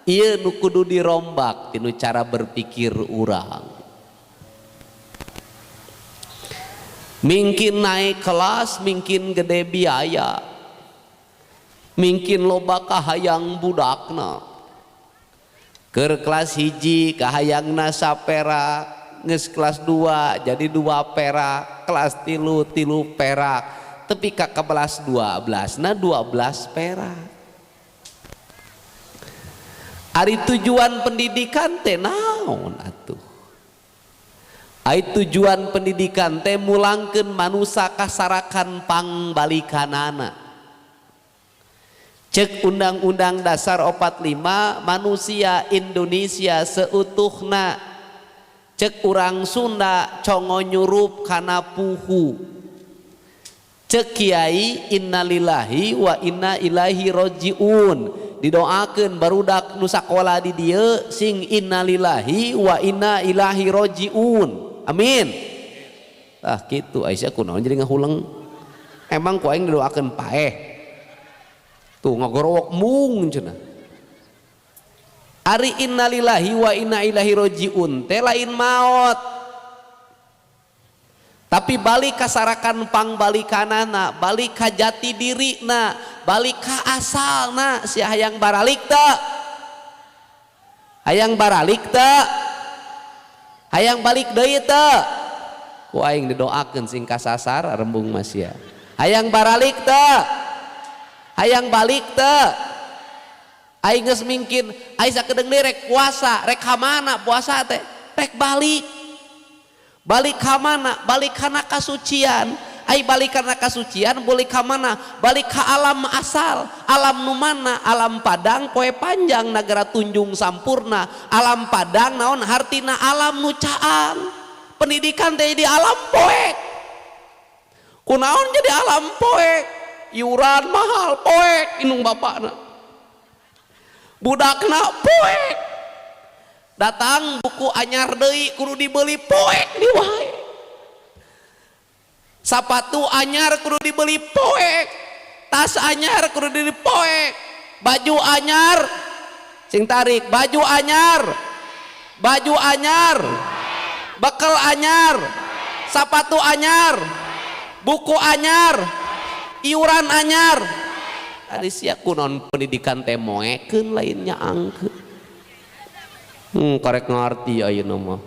Ieu nu kudu dirombak tinu cara berpikir urang. Mingkin naik kelas, mingkin gede biaya, mingkin loba kahayang budakna. Keur kelas hiji kahayangna saperak, geus kelas 2 jadi 2 perak, kelas 3 3 perak, tepi ka kelas 12 na 12 perak. Ari tujuan pendidikan teh naon atuh? Ari tujuan pendidikan teh mulangkeun manusa kasarakan pangbalikanana. Cek Undang-Undang Dasar 45 manusia Indonesia seutuhna. Cek urang Sunda congo nyurup kana puhu. Cek kiai innalillahi wa inna ilaihi rajiun. Didoakeun barudak nu sakola di dieu sing innalillahi wa inna ilaihi rajiun. Amin. Tah kitu Aisyah kunaon jadi ngahuleng. Emang ku aing didoakeun paeh. Tuh ngagorowok mung cenah. Ari innalillahi wa inna ilaihi rajiun teh lain maot. Tapi balik kasarakan pangbalikanana, balik ka jati dirina, balik ka asalna. Si hayang baralik teu? Hayang baralik teu? Hayang balik deui teu? Ku aing didoakeun sing kasasar rembung masya. Hayang baralik teu? Hayang balik teu? Aing geus mingkin, aing sakedeung deui rek puasa, rek ka mana puasa teh? Rek balik. Balik ka mana? Balik kana kasucian. Ai balik kana kasucian, balik ka mana? Balik ka alam asal. Alam nu mana? Alam padang poe panjang nagara tunjung sampurna. Alam padang naon hartina alam nu caang. Pendidikan teh di alam poek. Kunaon jadi alam poek? Iuran mahal poek indung bapakna. Budakna poek. Datang buku anyar deui kudu dibeli poek di wae. Sapatu anyar kudu dibeli poek. Tas anyar kudu dibeli poek. Baju anyar sing tarik, baju anyar. Baju anyar. Bekal anyar. Sapatu anyar. Buku anyar. Iuran anyar. Ari sia kunaon pendidikan teh moekeun lain nyaangkeun. Karek ngarti ayeuna mah.